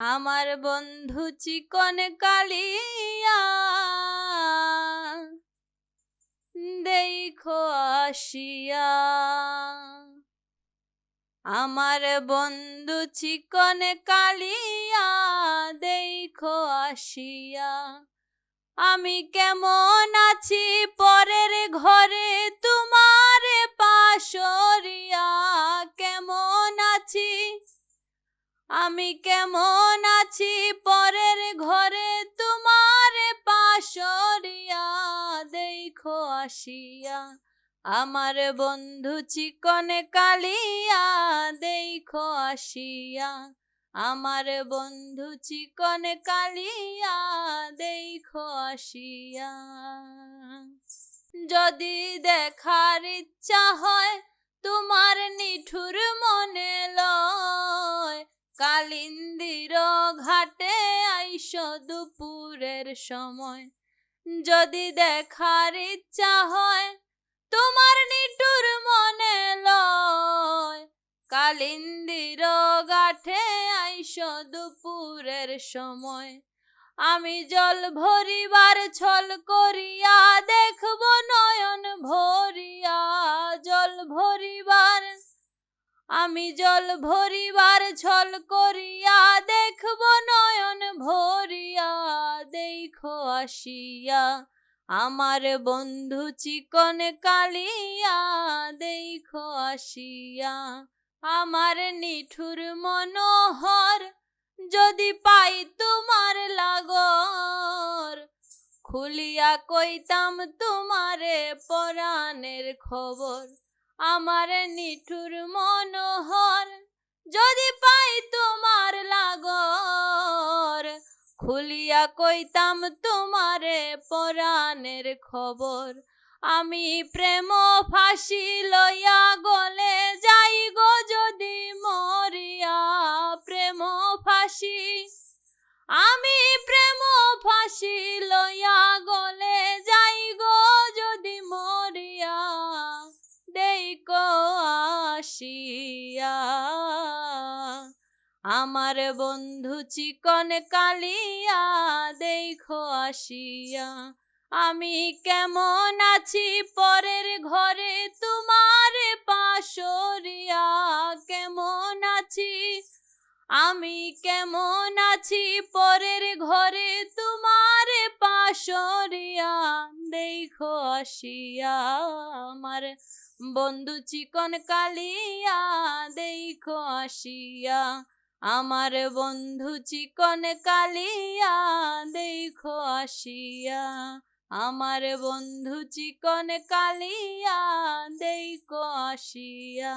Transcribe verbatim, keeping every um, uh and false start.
আমার বন্ধু চিকন কালিয়া, দেখো আসিয়া। আমার বন্ধু চিকন কালিয়া, দেখো আসিয়া। আমি কেমন আছি পরের ঘরে তোমারে পাশরিয়া, কেমন আছি? আমি কেমন আছি পরের ঘরে তোমারে পাশরিয়া, দেখো আসিয়া। আমার বন্ধু চিকন কালিয়া, দেখো আসিয়া। আমার বন্ধু চিকন কালিয়া, দেখো আসিয়া। যদি দেখার ইচ্ছা হয় তোমার নিঠুর মনে লয়, কালিন্দির ঘাটে আইসো দুপুরের সময়। যদি দেখার ইচ্ছা হয় তোমার নিঠুর মনে লয়, কালিন্দির ঘাটে আইসো দুপুরের সময়। আমি জল ভরিবার ছল করিয়া দেখব নয়ন ভরিয়া, জল ভরিবার। আমি জল ভরিবার ছল করিয়া দেখব নয়ন ভরিয়া, দেখো আসিয়া। আমার বন্ধু চিকন কালিয়া, দেখো আসিয়া। আমার নিঠুর মনোহর, যদি পাই তোমার লাগর, খুলিয়া কইতাম তোমারে পরাণের খবর। আমার নিঠুর মনোহর, যদি পাই তোমার লাগর, খুলিয়া কইতাম তোমারে পরাণের খবর। আমি প্রেম ফাঁসি লইয়া গলে যাই গো যদি মরিয়া, প্রেম ফাঁসি। আমি প্রেম ফাঁসি লইয়া গলে যাই গো যদি মরিয়া, দেখো আসিয়া। আমার বন্ধু চিকন কালিয়া, দেখো আসিয়া। আমি কেমন আছি পরের ঘরে তোমারে পাশরিয়া, কেমন আছি? আমি কেমন আছি পরের ঘরে তোমারে পাশরিয়া, দেখো আসিয়া। আমার বন্ধু চিকন কালিয়া, দেখো আসিয়া। আমার বন্ধু চিকন কালিয়া, দেখো আসিয়া। আমার বন্ধু চিকন কালিয়া, দেখো আসিয়া।